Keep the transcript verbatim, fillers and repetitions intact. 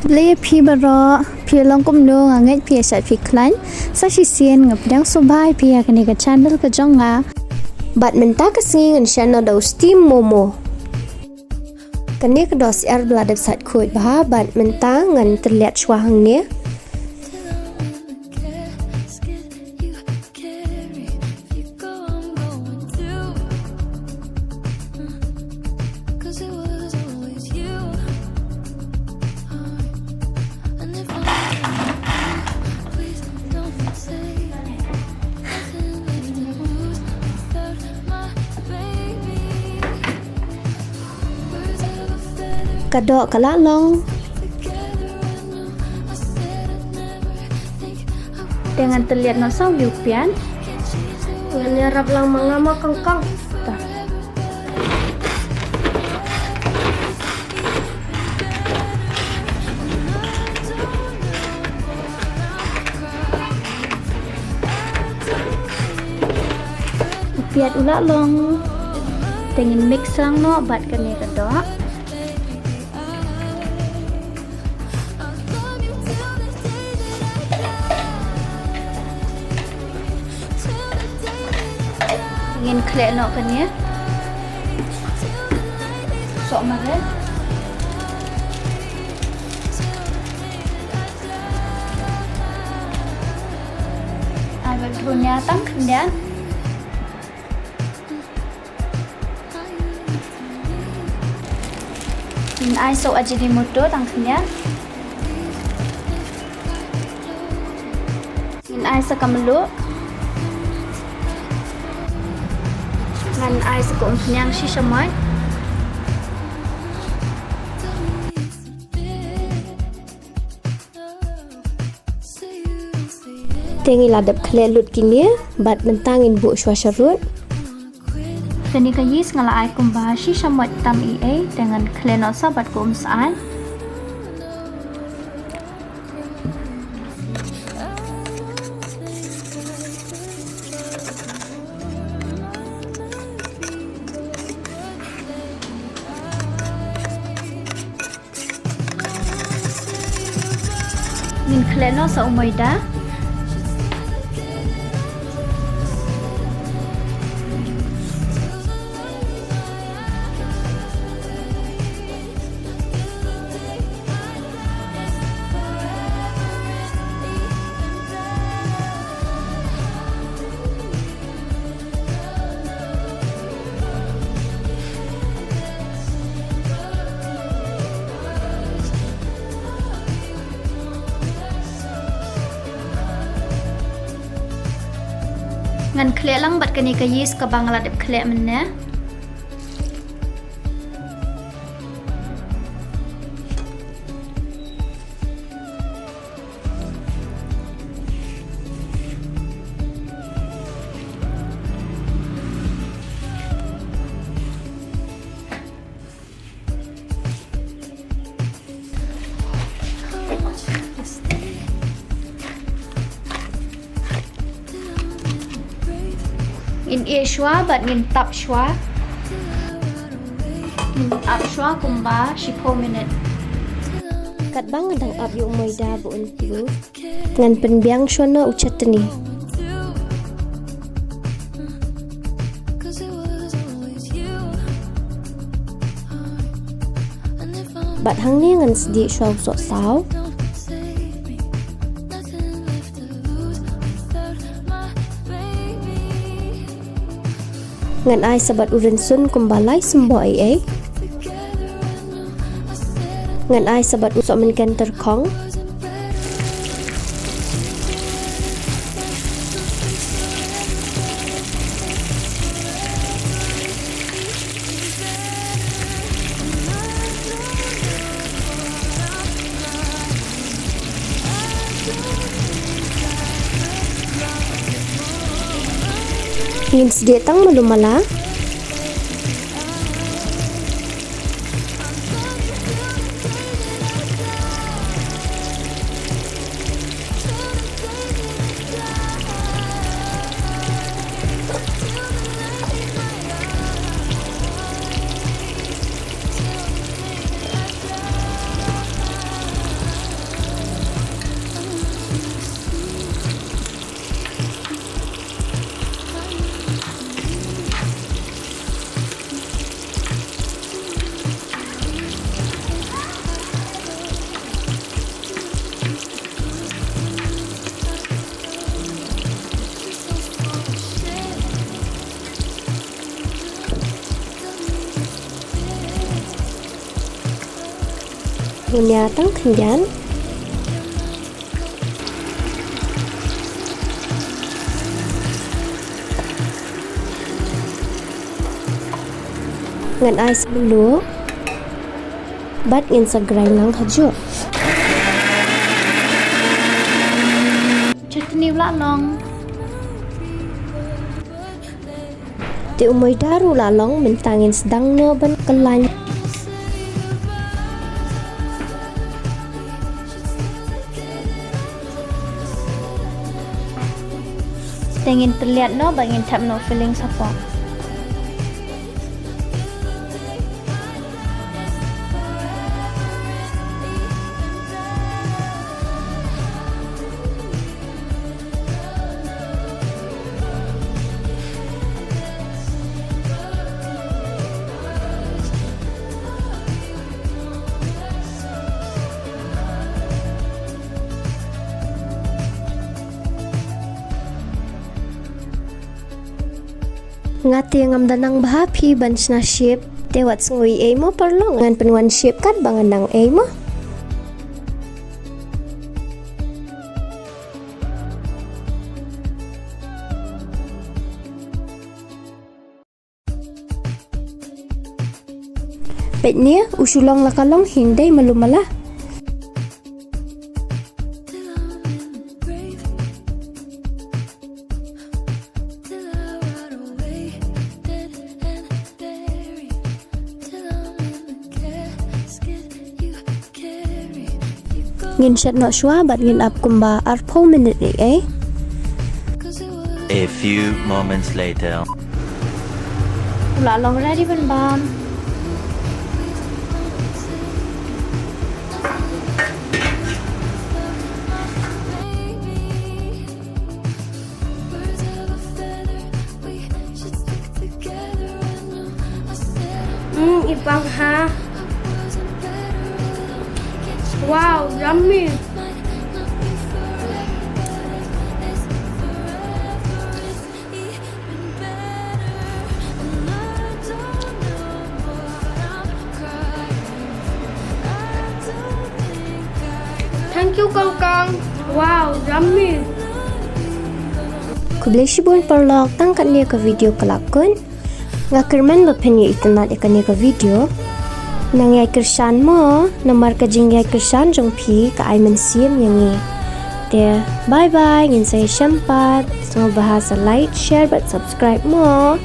Khublei ïa phi baroh, phi long kumno, nga ngeit phi ïa shait phi khlaiñ. Sa shisien nga pdiang sngewbha ïa phi ïa kane ka channel ka jong nga. Bad mynta ka sngi ngan shna da u steam momo. Kane ka doh syiar ba la dep sait khuid bha, bad mynta ngan tylliat shuwa hangne. Ka doh ka la long. Te ngan tylliat noh sa u ïewpian. Ngan ïarap lang ma nga ma kongkong. Ta. U piat u la long. Te ngin mix lang noh bad kane ka doh. Ngin khleh noh kane. Soh mareh. Ai bad brun ïa tang khyndiat. Ngin ai sa u Ajinomoto tang khyndiat. Ngin ai sa ka mluh. Ngan ai sa ka umphniang shi shamoit. Te ngi la dep khleh lut kine, bad mynta ngin buh shuwa sharud. Kane ka yeast nga la ai kumba shi shamoit tam ei ei, te ngan khleh noh sa bad ka um syaid. Ngin khleh noh sa u maida. Ngan khleh lang bad kane ka yeast kaba nga la dep khleh mynne. Ngin ïeh shuwa bad ngin tap shuwa. Ngin ap shuwa kumba shiphew minit. Katba nga dang ap ïa u maida ba un tlu, ngan pynbiang shuwa na u chutney. Bad hangne ngan sdieh shuwa u sohsaw. Ngan ai sa bad u rynsun kumba lai symboh ei ei. Ngan ai sa bad u sohmynken tyrkhong. Ngin sdieh tang malu mala. Ngin ïa tang khyndiat. Ngan ai sa mluh. Bad ngin sa grind lang hajuh. Chutney u la long. Te u maida ruh u la long, mynta ngin sdang noh ban khlaiñ. Te ngin pynliat noh bad ngin thep noh filling shapoh. Nga te ngam da nang bha phi ban shna shape, te wat sngew ei mo parlok, ngan pynwan shape kat ba ngan nang ei mo. Peit ne, u shu long la ka long, hynrei malu mala. Ngin shet noh shuwa bad ngin ap kumba arphew minit ei ei. A few moments later. U la long ready ban bam. Hmm, i pang ha. Wow, yummy. Thank you, Kong Kong. Wow, yummy. Khublei shibun parlok, tang katne ka video ka la kut. Nga kyrmen ba phin ïa itynnad ïa kane ka video. Nang ïai kyrshan mo, namar ka jingïai kyrshan jong phi ka ai mynsiem ïa ngi. Te, bye bye, ngin sa ïashem pat. Sngewbha sa like, share bad subscribe mo.